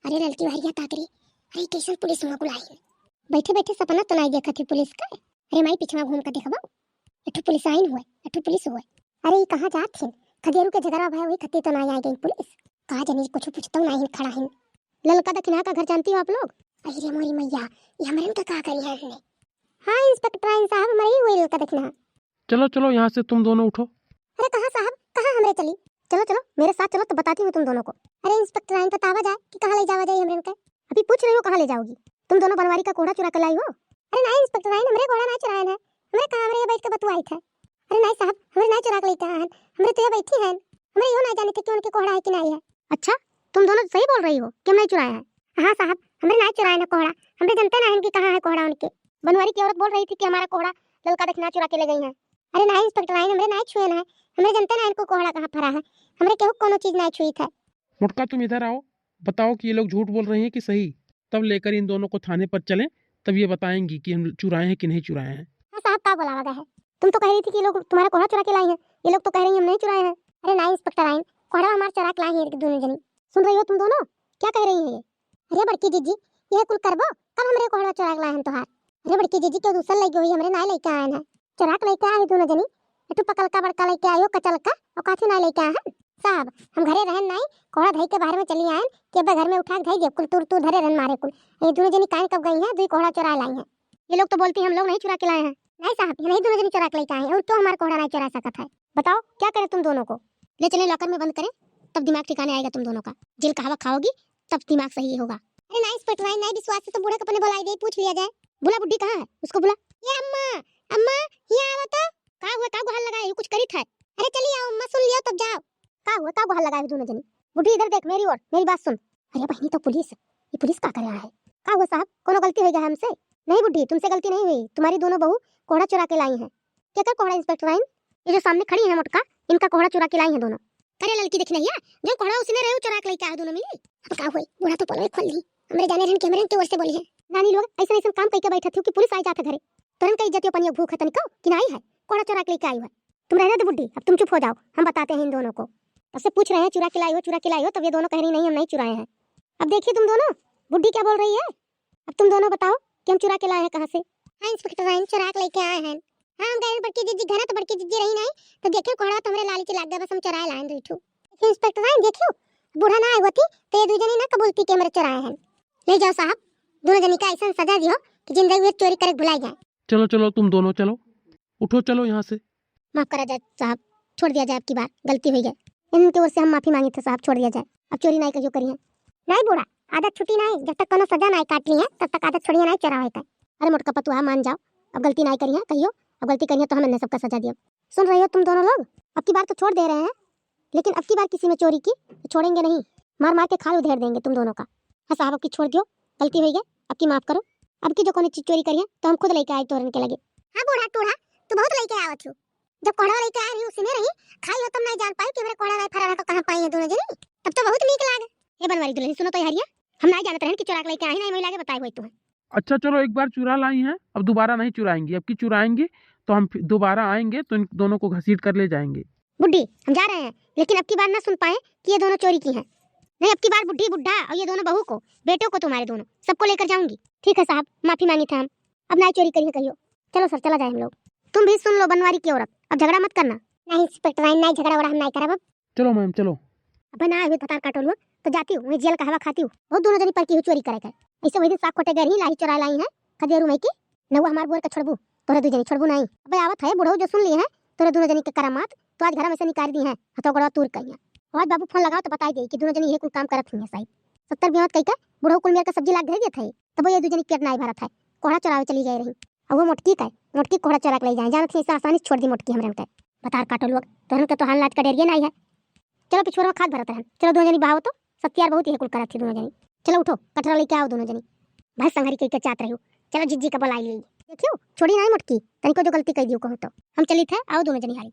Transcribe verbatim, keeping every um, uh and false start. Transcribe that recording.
अरे ललकी वहरिया ताक रे, अरे कैसन पुलिस हुआ कुल आइन। बैठे बैठे सपना तो नाई देखत ही पुलिस का। अरे माई पिछवा घूम के देखबो, एठो पुलिस आइन हुए, एठो पुलिस हुए। अरे ई कहाँ जात हिन? खदेरू के झगड़ा भय वही खत्ती तो नाई आई गई पुलिस। का जनी कुछ पूछतो नाई हिन, खड़ा हिन। ललका दखिना का घर जानती हो आप लोग? अरे मोरी मैया, ये हमरन का का करी है हमने? हाँ इंस्पेक्टर आइन साहब, हमरे ही हुए ललका दखिना। चलो चलो यहाँ से तुम दोनों उठो। अरे कहाँ साहब, कहाँ हमरे चली? चलो चलो मेरे साथ चलो तो बताती हूँ तुम दोनों को। अरे इंस्पेक्टर आइन बतावा जाए कि कहाँ ले जावा जाए हमरन के। अभी पूछ रही हो कहाँ ले जाओगी? तुम दोनों बनवारी का कोहड़ा चुरा के लाई हो? अरे नाई इंस्पेक्टर आइन, हमरे कोहड़ा नाई चुरायन है, हमरे कहाँ हमरे ये बैठ के बतुआई थे। अरे नाई साहब, हमरे नाई चुरा के लेके आए हैं, हमरे तो ये बैठी हैं, हमरे यो नाई जाने थे कि उनके कोहड़ा है कि नाई है। अच्छा, तुम दोनों सही बोल रही हो कि हम नाई चुराए हैं? हाँ साहब, हमरे नाई चुराए ना कोहड़ा, हमरे जनते ना हैं कि कहाँ है कोहड़ा उनके। बनवारी की औरत बोल रही थी कि हमारा कोहड़ा ललका दखिना चुरा के ले गई है। अरे नाई इंस्पेक्टर आइन, हमरे नाई छुए ना है, हमरे जनते ना इनको कोहड़ा कहाँ फरा है, हमरे केहू कोनो चीज नाई छुई थे। मोटका तुम इधर आओ, बताओ कि ये लोग झूठ बोल रहे हैं कि सही, तब लेकर इन दोनों को थाने पर चलें, तब ये बताएंगी कि हम चुराए हैं कि नहीं चुराए हैं। हाँ साहब, का बोलावा गया है? तुम तो कह रही थी कि ये लोग तुम्हारा कोहड़ा चुरा के लाई हैं, ये लोग तो कह रही हैं हम नहीं चुराए हैं। अरे नाई इंस्पेक्टर आइन, कोहड़ा हमार चुरा के लाई हैं ये दोनों जनी। सुन रही हो तुम दोनों, क्या कह रही हैं ये? अरे बड़की जीजी, ये कुल करबो? कब हमरे कोहड़ा चुरा के लाए हैं तोहार? अरे बड़की जीजी, क्यों दूसर लइके हुई, हमरे नाई लइके आए हैं। चुरा के लइके आए हैं दोनों जनी, एठू पकलका बड़का लइके आयो कचलका, और काथी नाई लइके आए हैं। साहब, हम घरे रहन नाई, कोहड़ा धई के बाहर में चली आयन, कि अबे घर में उठा के धई दियो, कुल तूर तूर धरे रहन मारे कुल। ये दोनों जनी काहे कब गई हैं, दुई कोहड़ा चुरा लाई हैं। ये लोग तो बोलती हम लोग नहीं चुरा के लाए हैं। नहीं साहब, ये नहीं दोनों जनी चुरा के लइके आए हैं, और क्यों हमार कोहड़ा नहीं चुरा सकत है? बताओ, क्या करें तुम दोनों को? ले चलें लॉकर में बंद करें, तब दिमाग ठिकाने आएगा तुम दोनों का। जेल का हवा खाओगी, तब दिमाग सही होगा। अरे नाई इंस्पेक्टर आइन, नाई विश्वास है तो बूढ़ा के अपने बुलाई दे, पूछ लिया जाए। बुला बुड्ढी कहाँ है, उसको बुला। ये अम्मा, अम्मा, यहाँ आवा तो। का हुआ, का गुहार लगाए हो, कुछ करी था? अरे चली आओ अम्मा, सुन लियो तब जाओ। का हुआ, का गुहार लगाए हो दोनों जनी? बुड्ढी इधर देख मेरी ओर, मेरी बात सुन। अरे बहिनी तो पुलिस, ये पुलिस का करे है? का हुआ साहब, कोनो गलती हो गया हमसे? नहीं बुड्ढी, तुमसे गलती नहीं हुई, तुम्हारी दोनों बहू कोहड़ा चुरा के लाई हैं। केकर कोहड़ा इंस्पेक्टर आइन? ये जो सामने खड़ी है मोटका, इनका कोहड़ा चुरा के लाई हैं दोनों। करे ललकी देखी नहीं है, जो कोहड़ा उसने रहे, वो चुरा के लेके आए दोनों मिली। अब का हुई, बूढ़ा तो पोलवे खोल ली, हमरे जाने रहन के हमरे के ओर से बोली है। नानी लोग, ऐसा ऐसा काम कइके बैठत हो कि पुलिस आ जात है घरे। तोरन का इज्जत यो पनिया भूख है तनिको कि नाई है, कोहड़ा चुरा के लेके आई है। तुम रहने दो बुड्ढी, अब तुम चुप हो जाओ, हम बताते हैं इन दोनों को। तब से पूछ रहे हैं चुरा के लाई हो, चुरा के लाई हो, तब ये दोनों कह रही नहीं हम नहीं चुराए हैं। अब देखिए तुम दोनों, बुड्ढी क्या बोल रही है। अब तुम दोनों बताओ कि हम चुरा के लाए हैं कहाँ से? हाँ इंस्पेक्टर आइन, चुरा के लेके आए हैं। हाँ हम गए बड़की जीजी घर, तो बड़की जीजी रही नहीं, तो देखे कोहड़ा तो हमरे लाली चिल्ला गया, बस हम चुराए लाए हैं दो ठू। देखिए इंस्पेक्टर आइन, देखियो बूढ़ा ना आए होती तो ये दो जनी ना कबूलती के हमरे चुराए हैं। ले जाओ साहब, दोनों जनी का ऐसा सजा दियो कि जिंदगी में चोरी करे भुलाई जाए। चलो चलो तुम दोनों चलो, उठो चलो यहाँ से। माफ करा जाए साहब, छोड़ दिया जाए, अब की बार गलती हुई गए। इनके ओर से हम माफी मांगी थे साहब, छोड़ दिया जाए, अब चोरी नाई कहियो करी है। नाई बूढ़ा, आदत छुटी नाई, जब तक कोनो सजा नाई काट ली है तब तक आदत छोड़िए नाई चोरावे का। अरे मोटका पतुआ मान जाओ, अब गलती नाई करी है कहियो, अब गलती करी है तो हम इन्हें सबका सजा दियो। सुन रहे हो तुम दोनों लोग, अब की बार तो छोड़ दे रहे हैं, लेकिन अब की बार किसी में चोरी की तो छोड़ेंगे नहीं, मार मार के खाल उधेड़ देंगे तुम दोनों का। हाँ साहब, अब की छोड़ दियो, गलती हुई गई, अब की माफ करो। अब की जो कोनो चीज चोरी करी है तो हम खुद लेके आए तोरन के लगे। हाँ बूढ़ा टूढ़ा, तू बहुत लेके आवत हो। जब कोहड़ा लेके आए रही उसी में रही, खाई हो तब नहीं जान पाई कि हमरे कोहड़ा नहीं फरा रहा तो कहाँ पाई है दोनों जनी। तब तो बहुत नीक लाग। हे बनवारी दुल्हन सुनो तो हरिया, हम नहीं जानत रहन कि चुरा के लेके आई, नहीं वही लागे बताए हुए तुम्हें। अच्छा चलो, एक बार चुरा लाई हैं, अब दोबारा नहीं चुराएंगे। अब की चुराएंगे तो हम फिर दोबारा आएंगे तो इन दोनों को घसीट कर ले जाएंगे। बुड्ढी, हम जा रहे हैं, लेकिन अब की बार ना सुन पाए कि ये दोनों चोरी की हैं। नहीं, अब की बार बुड्ढी, बुड्ढा और ये दोनों बहू को, बेटों को, तुम्हारे दोनों सबको लेकर जाऊंगी। ठीक है साहब, माफी मांगी थे हम, अब ना चोरी करिए कहियो। चलो सर, चला जाए हम लोग। तुम भी सुन लो बनवारी की औरत, अब झगड़ा मत करना। नहीं इंस्पेक्टर आइन, नहीं झगड़ा वगड़ा हम नहीं करब अब। चलो मैम, चलो। अब ना आए भतार काटो लोग, तो जाती हूँ, वही जेल का हवा खाती हूँ। बहुत दोनों जनी परकी हुई चोरी करे के। ऐसे वही दिन साग खोटे गए रही, लाही चुरा लाई है, खदेरू मई की। नौवा हमार बोर के छोड़बू, तोरे दू जनी छोड़बू नहीं। अबे आवत है बुढ़ऊ जो सुन ली है, तोरे दोनों जनी के करामात, तो आज घर में से निकाल दी है, हथो गड़वा तूर कहिया। आज बाबू फोन लगाओ तो बताई दे कि दोनों जनी ये कुल काम करत हुई है साइड। सत्तर बियावत कई के बुढ़ऊ कुल मेर के सब्जी लाग धर देत है, तब ये दू जनी पेट नाई भरत है, कोहड़ा चुरावे चली गई रही। और वो मोटकी का, मोटकी कोहड़ा चुरा के ले जाए, जानत ही ऐसा आसानी से छोड़ दी मोटकी हमरे के। बतार काटो लोग, तोहन के तो हाल लाज का डरिए नाई है। चलो पिछुआर में खाद भरत रहन, चलो दोनों जनी बहाओ तो, सत्यार बहुत ये कुल करत थी दोनों जनी। चलो उठो, कटरा लेके आओ दोनों जनी। भाई संघरी कई के चात रही हो, चलो जिज्जी का बुलाई ली। देखियो छोड़ी नाई मोटकी, तनिको जो गलती कई दियो कहो तो। हम चली थे, आओ दोनों जनी हारी।